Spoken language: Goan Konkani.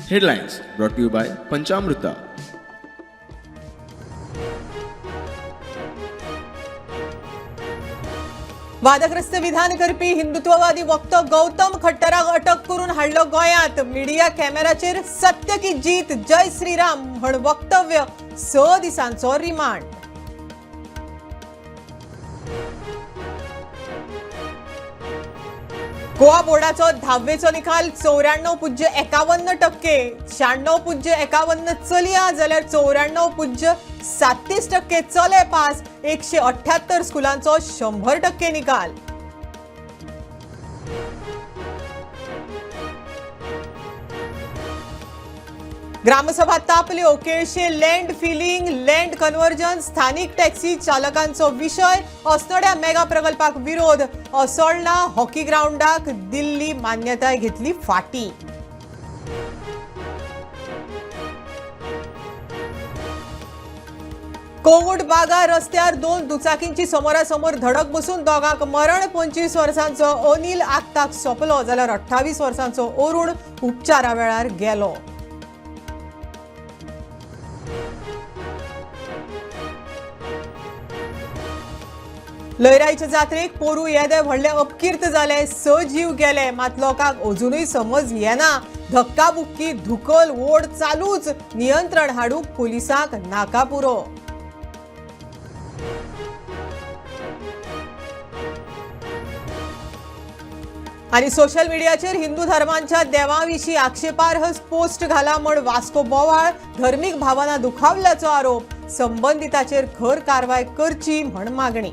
Headlines brought to you by Panchamruta. वादग्रस्त विधान करपी हिंदुत्ववादी वक्तो गौतम खट्टराक अटक करून हाडलो गोंयांत. मिडिया कॅमेराचेर सत्य की जीत, जय श्रीराम म्हण वक्तव्य. 6 दिसांचो रिमांड. गोवा बोर्डाचो धाव्वेचो निकाल 94.51%. 96.51 चलया जाल्यार 94.37% चले पास. 178 स्कुलांचो 100% निकाल. ग्रामसभा तापल्यो. Kelse land filling, land conversion, स्थानिक टॅक्सी चालकांचो विशय. अस्नोड्या मेगा प्रकल्पाक विरोध. असोळणा हॉकी ग्रावंडाक दिल्ली मान्यताय घेतली फाटी. कोंगूट बागा रस्त्यार 2 दुचाकींची समोरासमोर धडक बसून दोगांक मरण. 25 वर्सांचो अनिल आक्ताक सोंपलो जाल्यार 28 वर्सांचो अरुण उपचारा वेळार गेलो. लयराईच्या जात्रेक पोरू येदे व्हडले अपकीर्त जाले. 6 जीव गेले, मात लोकांक अजुनूय समज येना. धक्काबुक्की, धुकल ओड चालूच. नियंत्रण हाडूंक पुलिसांक नाका पुरो. आनी सोशल मिडियाचेर हिंदू धर्मांच्या देवाविशीं आक्षेपार्ह पोस्ट घाला म्हण वास्को बोवाळ. धर्मीक भावना दुखावल्याचो आरोप. संबंदिताचेर खर कारवाय करची म्हण मागणी.